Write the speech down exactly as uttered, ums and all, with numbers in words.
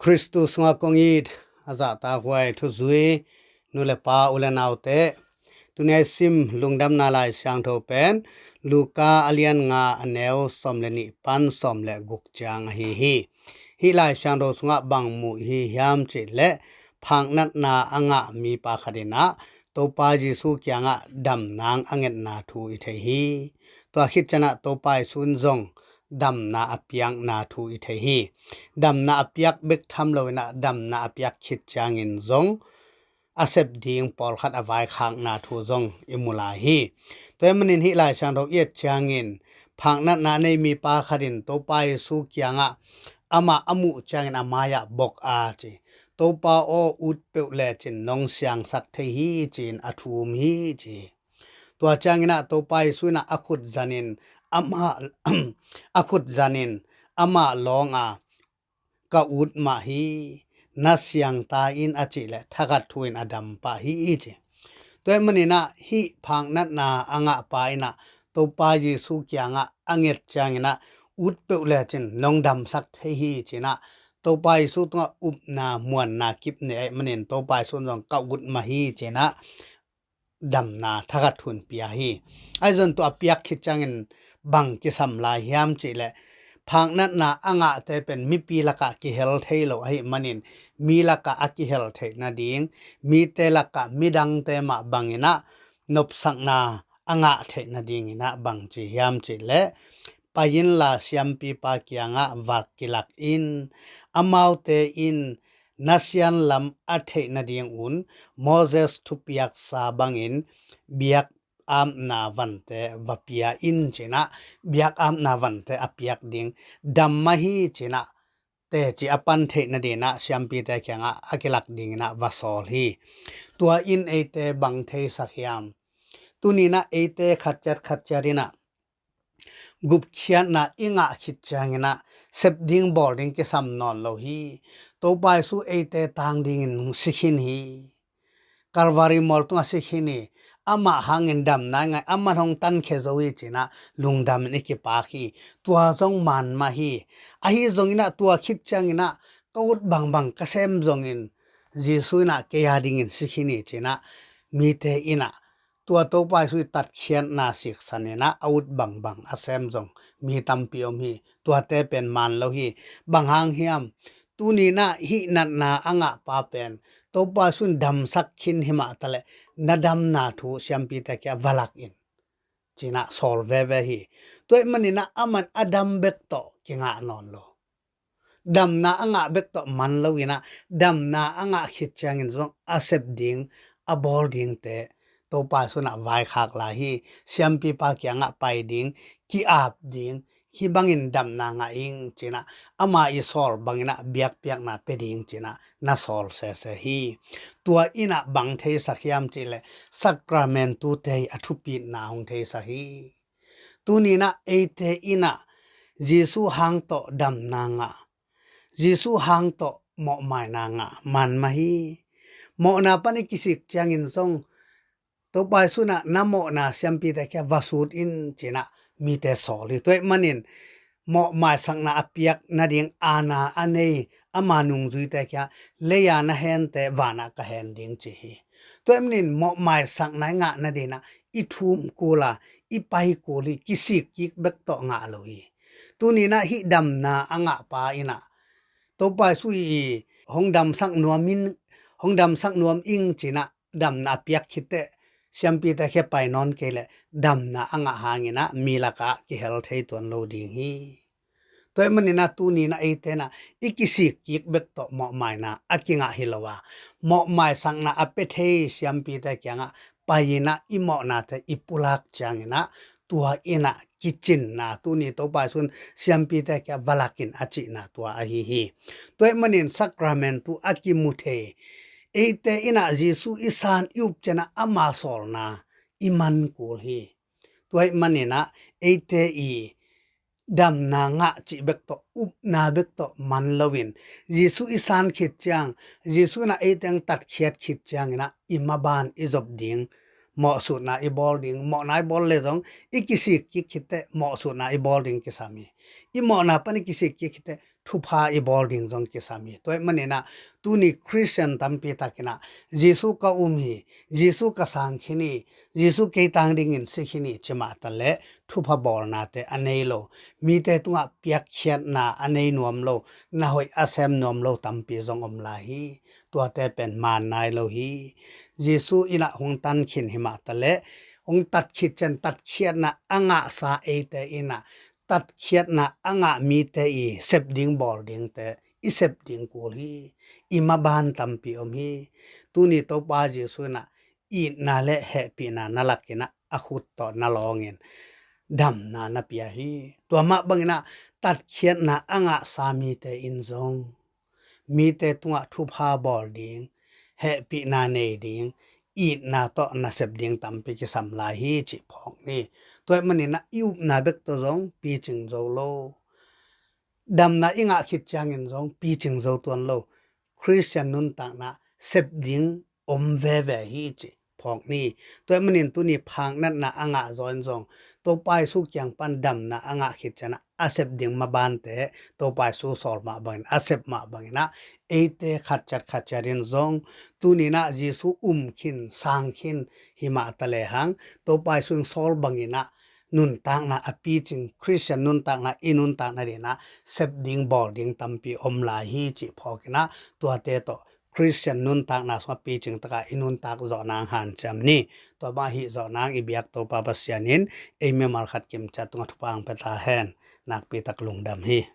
Khristu sungah kong it a zahtakhuai thuzui nu le pa, u le naute, tuni a i sim lungdamna Lai Siangtho pen Luka a lian nga, a neu sawm le nih pan sawm le guk ciang ahi hi. Hih Lai Siangtho sungah bang mu i hi hiam cih leh, phaknatna a ngah mipa khat in ah Topa Jesu kiangah damna a ngetna thu i thei hi. Tua khit ciangin ah Topa Jesu in zong damna a piakna thu i thei hi. Damna a piak bek tham loin ah, damna a piak khit ciangin zong a sep ding pawlkhat a vaikhakna thu zong i mu lai hi. Tua ahih manin hih Lai Siangtho i et ciangin, phaknatna a nei mipa khat in Topa Jesu kiangah amah a muh ciangin a mai-ah bok a ci, "Topa aw, ut peuh lecin nong siangsak thei hi," ci-in a thum hi ci. Tua ciangin ah Topa Jesu in ah a khut zanin amah a khut zanin amah lawng a, "Ka ut mah hi, na siang ta in," a cih leh thakhat thu in a dam pah hi ci. Tua ahih manin ah hih phaknatna a ngahpa in ah Topa Jesu kiangah a nget ciangin ah, "Ut peuh lecin nong damsak thei hi," ci-in ah Topa Jesu tungah upna muanna kip nei ahih manin Topa Jesu in zong, "Ka ut mah hi," ci-in ah damna thakhat thu in pia hi. Ahi zongin tua a piak khit ciangin bang kisam lai hiam cih leh, phaknatna a ngahte pen mipi lakah kihel thei lo ahih manin, mi lakah a kihel theih nading, mite lakah midangte mah bangin ah nopsakna a ngah theih nadingin ah bang ci hiam cih leh, "Pai inla siampipa kiangah va kilak in. Amaute in na sianlam a theih nadingun Moses thupiaksa bangin biakapna vante va pia in," ci-in ah biakapna vante a piak ding, "Dam mah hi," ci-in ah teci a pan theih nadingin ah siampite kiangah a kilak dingin ah va sawl hi. Tua in eite bang theisak hiam? Tuni-in ah eite khat ciat khat ciat in ah gupkhiatna i ngah khit ciangin ah sep ding bawl ding kisam nawn lo hi. Topa Jesu eite tang dingin si khin hi. Kalvari mual tungah si khin hi. Amah hangin damna i ngah hi, aman hong tankhia zo hi ci-in ah lungdamin i kipak hi. Tua zong man mah hi. Ahi zongin ah tua khit ciangin ah ka ut bangbang ka sem zongin Jesu in ah kei a dingin si khin hi ci-in ah mite in ah tua Topa Jesu i tatkhiatna siksan in ah a ut bangbang a sem zong mi tampi om hi. Tuate pen man lo hi. Bang hang hiam? Tuni-in ah hih natna a ngahpa pen Topa Jesu in damsak khin hi mah taleh, "Na damna thu siampite kiangah va lak in," ci-in ah sawl veve hi. Tua ahih manin ah aman a dam bek tawh kingah nawn lo. Damna a ngah bek tawh man loin ah, damna a ngah khit ciangin zong a sep ding, a bawl dingte Topa Jesu in ah vaikhak lai hi. Siampipa kiangah pai ding, ki-ap ding, "Hih bangin damna ngah ing," ci-in ah ama i sawl bangin ah biakpiakna pia ding ci-in ah na sawl sese hi. Tua in ah bang theisak hiam cih leh, Sacramentu-te a thupitna hong theisak hi. Tuni-in ah eite in ah Jesu hang tawh damna ngah, Jesu hang tawh mawhmaina ngah man mah hi. Mawhna pan i kisik ciangin zong Topa Jesu in ah na mawhna siampite kiangah va sut in ci-in ah mite sawl hi. Tua ahih manin mawhmaisakna a piak nading aana a nei ama nungzuite kiangah, "Lei-a na hente vanah ka hen ding," ci hi. Tua ahih manin mawhmaisakna i ngah nadingin ah i thum kul a, i pai kul hi. Kisik kik bek tawh ngah lo hi. Tuni-in ah hih damna a ngahpa in ah Topa Jesu i hong damsak nuam in, hong damsak nuam ing ci-in ah damna a piak khit teh, siampite kiangah pai nawn kei leh damna a ngah hangin ah mi lakah kihel thei tuan lo ding hi. Tua ahih manin ah tuni-in ah eite in ah i kisik kik bek tawh mawhmaina a kingah hi lo a, mawhmaisakna a pia thei siampite kiangah pai-in ah i mawhnate i pulak ciangin ah, tua in ah kicinna, tuni Topa Jesu in siampite kiangah va lak in a cihna tua ahi hi. Tua ahih manin Sacramentu a kimu thei, eite in ah Jesu i san i up ciangin ah ama sawlna i man kul hi. Tua ahih manin ah eite i damna ngah cih bek tawh, upna bek tawh man loin, Jesu i san khit ciang, Jesu in ah eite hong tatkhiat khit ciangin ah i maban i zop ding, mawhsutna i bawl ding, mawhna i bawl leh zong i kisik kik khit teh mawhsutna i bawl ding kisam hi. I mawhna pan i kisik kik khit teh thupha i bawl ding zong kisam hi. Tua ahih maninah tuni Khristian tampi takinah Jesu ka um hi, Jesu ka sang khin hi, Jesu kei tang dingin si khin hi ci mah taleh thupha bawlnate a nei lo, mite tungah piakkhiatna a nei nuam lo, na hoih a sem nuam lo tampi zong om lai hi. Tuate pen maan nai lo hi. Jesu innah hong tan khin hi mah taleh hong tat khit ciang tatkhiatna a ngahsa eite innah tatkhiatna a ngah mite i sep ding bawl dingte i sep ding kul hi. I maban tampi om hi. Tuni Topa Jesu innah itna le hehpihna na lakinah a khut tawh na lawngin damna na pia hi. Tua mah banginah tatkhiatna a ngahsa mite in zong mite tungah thupha bawl ding, hehpihna nei ding, itna tawh nasep ding tampi kisam lai hi cih phawk ni. Tua ahih maninah i upna bek tawh zong picing zo lo, damna i ngah khit ciangin zong picing zo tuan lo, Khristian nuntakna sep ding om veve hi cih phawk ni. Tua ahih manin tuni phaknatna a ngah zaw in zong Topa Jesu kiang pan damna a ngah khit ciangah a sep ding mabante Topa Jesu sawl mah bangin a sep mah banginah eite khatciat khatciat in zong tuninah Jesu um khin sang khin hi mah talehang Topa Jesu in sawl banginah nuntakna a picing Khristian nuntakna i nuntakna dinah sep ding bawl ding tampi om lai hi cih phawkinah tuate tawh Khristian nuntakna sungah picing takah i nuntak zawh nang hanciam ni. Tua mah hih zawh nang i biak Topa Pasian in ei mimal khat kimciat tungah thupha ang pia ta hen. Nakpi tak lungdam hi.